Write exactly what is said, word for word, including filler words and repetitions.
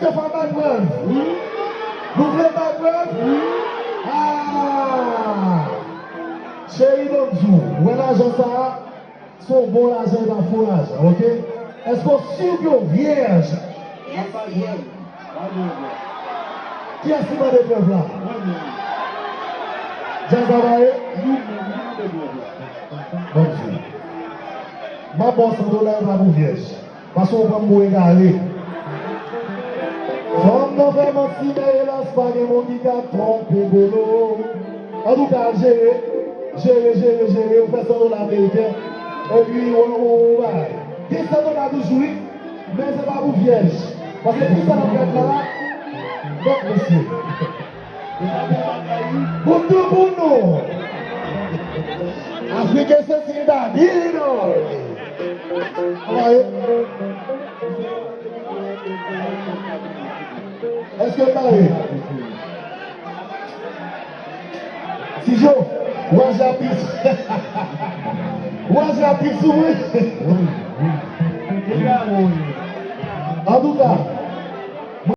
Fè bat prèv. Nou vle bat prèv? Ah! Cheri, ban m di w, wè lajan sa a, se yon bon lajan, e pa fo lajan, oke? Èske w si ke w vyèj? Kiyès ki mande prèv la? Djaz la pare? Ban m di w. M ap ba w san dola, e pa pou vyèj. Paske w pran m pou egare. Fanm nan fè manti, men elas, pa gen moun ki ka twonpe bolo. Antouka, jere, jere, jere, jere, ou fè san dola ameriken. Epi, ou, ou, ou, bay. Gen san dola toujou, wi. Men se pa pou vyèj. Paske pou sa n ap gad la, donk, mesye. Pou nou, pou nou. Afriken santi l ta di non. Anba yo. Èske l pare? Tijo, w a japit. W a japit sou mwen. Antouka,